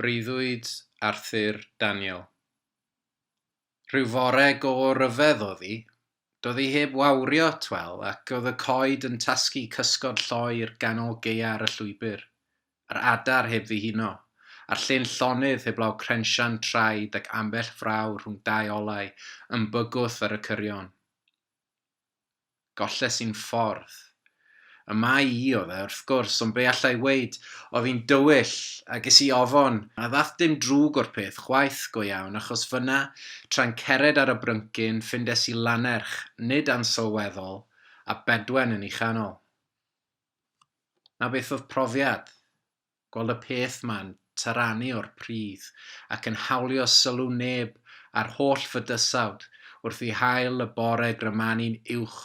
Breuddwyd Arthur Daniel. Rhyw fore go ryfedd oedd hi. Doedd hi heb wawrio, t'wel, ac oedd y coed yn tasgu cysgod lloer ganol gaea ar y llwybr, a'r adar heb ddihuno, a'r lle'n llonydd heblaw crensian traed ac ambell fraw rhwng dau olau yn bygwth ar y cyrion. Golles i'n ffordd. Y mai i oedd e, wrth gwrs, ond be alla i weud, oedd hi'n dywyll, a ges i ofon, a ddath dim drwg o'r peth chwaith, go iawn, achos fynna, tra'n cered ar y bryncyn, ffindes i lannerch, nid ansylweddol, a bedwen yn ei chanol. 'Na beth oedd profiad. Gweld y peth 'ma'n taranu o'r pridd ac yn hawlio sylw neb a'r holl fydysawd wrth i haul y bore grymanu'n uwch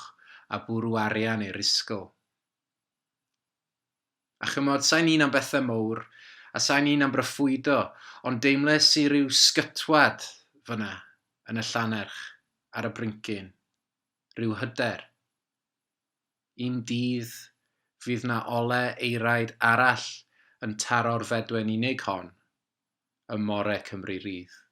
a bwrw arian i'r isgl. A ch'mod, sai'n un am bethe mowr, a sai'n un am broffwydo, ond deimles i ryw sgytwad fyna yn y llannerch, ar y brincyn. Rhyw hyder. Un dydd, fydd 'na ole eiraid arall yn taro'r fedwen unig hon ym more Cymru Rydd.